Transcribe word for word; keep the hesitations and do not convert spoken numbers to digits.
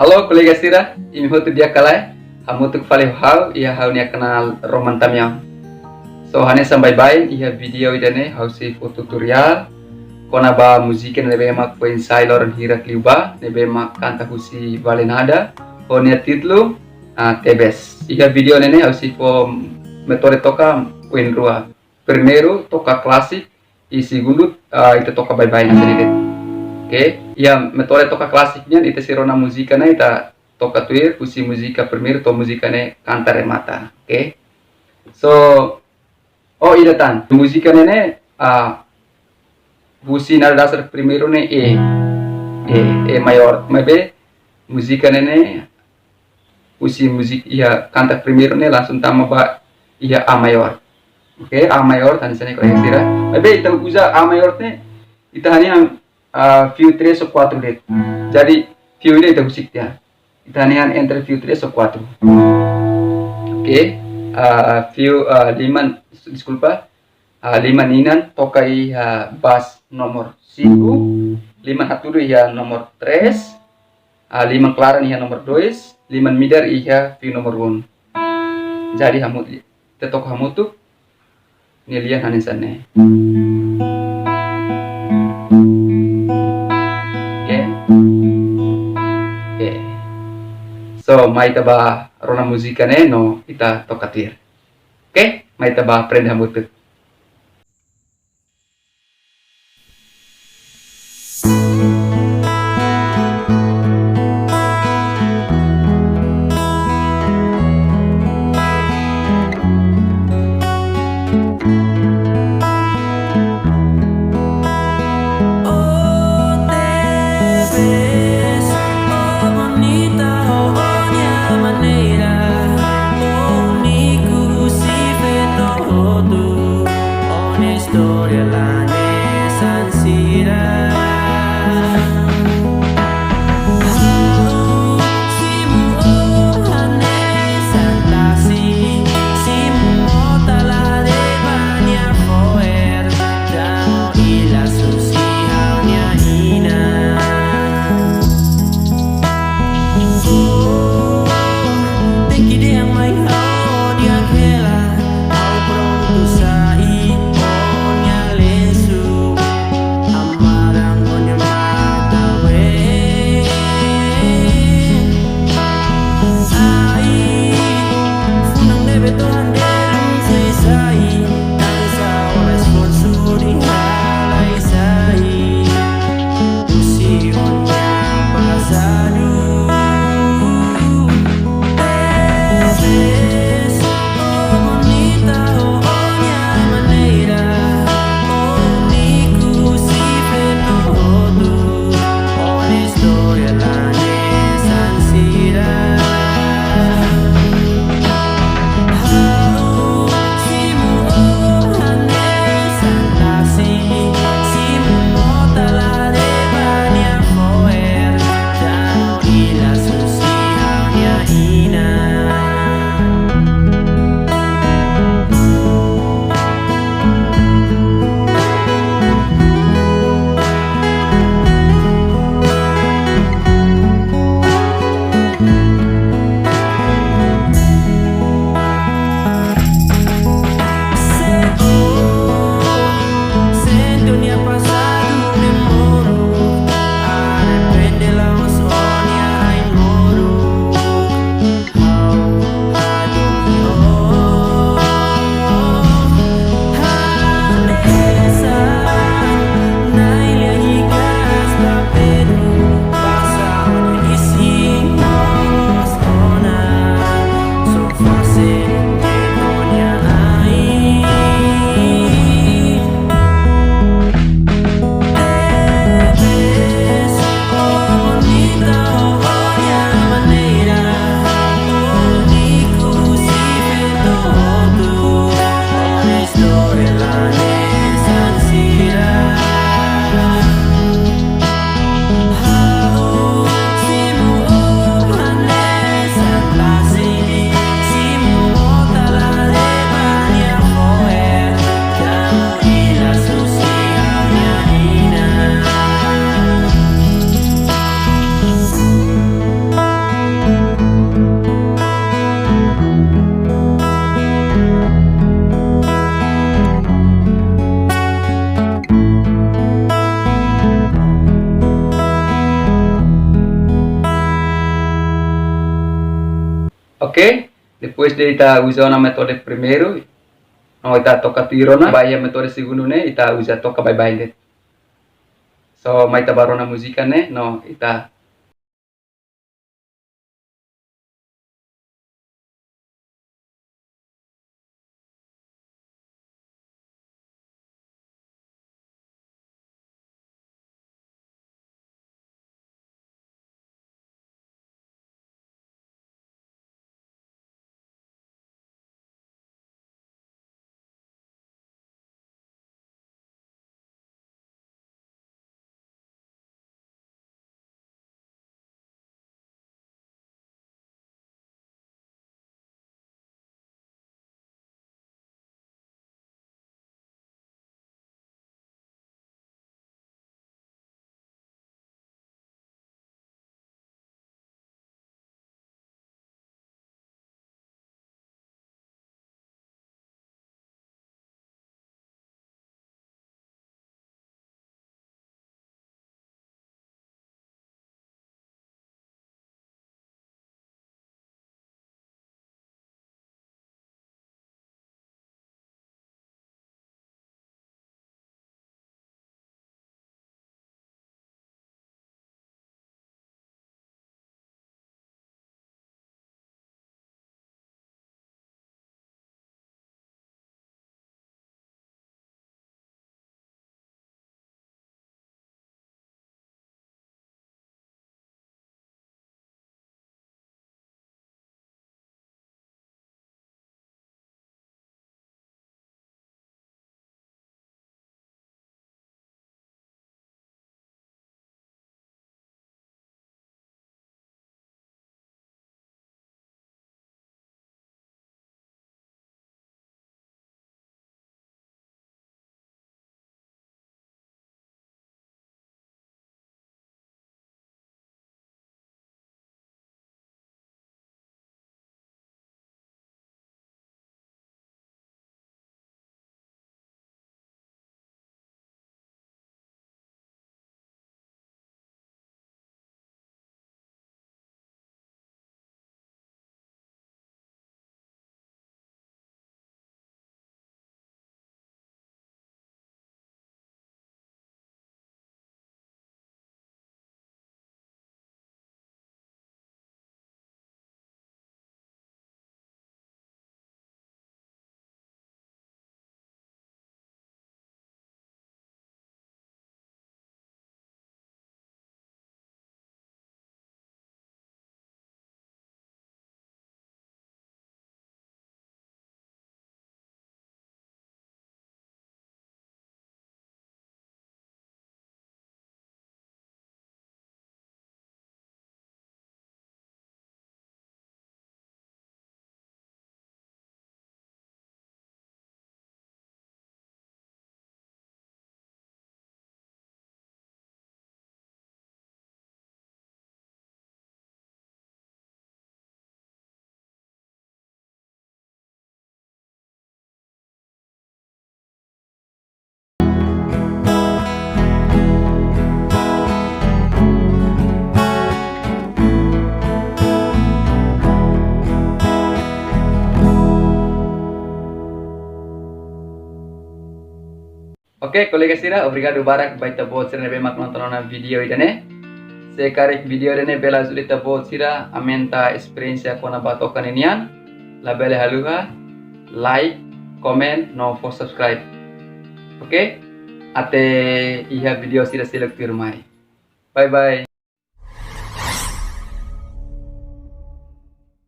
Halo kolega sira, imi hotu di'ak ka lae? Hamutuk fali ho ha'u iha ha'u-nia kanál Roman Tamiang. So, hanesan baibain iha vídeo ida-ne'e ha'u sei fó tutoriál kona-ba múzika ne'ebé mak foin sai loron hirak liubá, ne'ebé mak kanta husi Vale Nada, ho nia títulu, ah, Tebes. Iha vídeo ne'e ne'e ha'u sei fó metode toka oin rua. Primeiru, toka klasik, i segundu, ah, ita toka baibain hanesan ne'e de'it. Oke, iha metode toka klasik nian, ita sei rona múzika ne'e, ita toka tuir, husi múzika primeiru to'o múzika ne'e kanta remata. Oke? So, oh, ida tan. Múzika ne'e ne'e, ah, husi nada dasar primeiru ne'e E. E, E maiór. Maibé, múzika ne'e ne'e, husi múzika iha kanta primeiru ne'e langsung tama ba iha A maiór. Oke, A maiór, hanesan ne'e kolega sira. Maibé, ita uza A maiór ne'e, ita hanehan, ah, fiu três ou quatro de'it. Jadi, fiu ida ita husik tiha. Ita hanehan entre fiu três ou quatro. Oke, ah, fiu, ah, liman, deskulpa, ah, liman inan toka iha bas nomor cinco, liman hatudu iha nomor três, ah, liman klaran iha nomor dois, liman midar iha fiu nomor um. Jadi, hamu-, ita toka hamutuk, nia lian hanesan ne'e. Oke. Oke. So, mai ita bá rona múzika ne'e no ita toka tuir. Oke, mai ita bá aprende hamutuk. Oh, te ves, oh, bonita, oh, oh, nia maneira, oh, úniku, si feto hotu, oh, nia istória la hanesan sira. Simu oh hanesan tasi, simu mota la deba nia fo'er, damo ilas husi ha'u-nia inan. Oh, tenke dehan mai ha'u di'ak hela, ha'u prontu sai oh nia lensu. Amara Oke, depois de ita uza ona métodu primeiru, no ita toka tuir ona, ba iha métodu segundu ne'e, ita uza toka baibain de'it. So, mai ita ba rona múzika ne'e, no ita Oke, kolega sira, obrigadu barak ba ita-boot sira ne'ebé mak nonton ona vídeo ida-ne'e. Se karik vídeo ida-ne'e bele ajuda ita-boot sira aumenta esperiénsia kona-ba toka ninian, labele haluha like, komen, no fó subscribe. Oke? Até iha vídeo sira seluk tuirmai. Bye bye.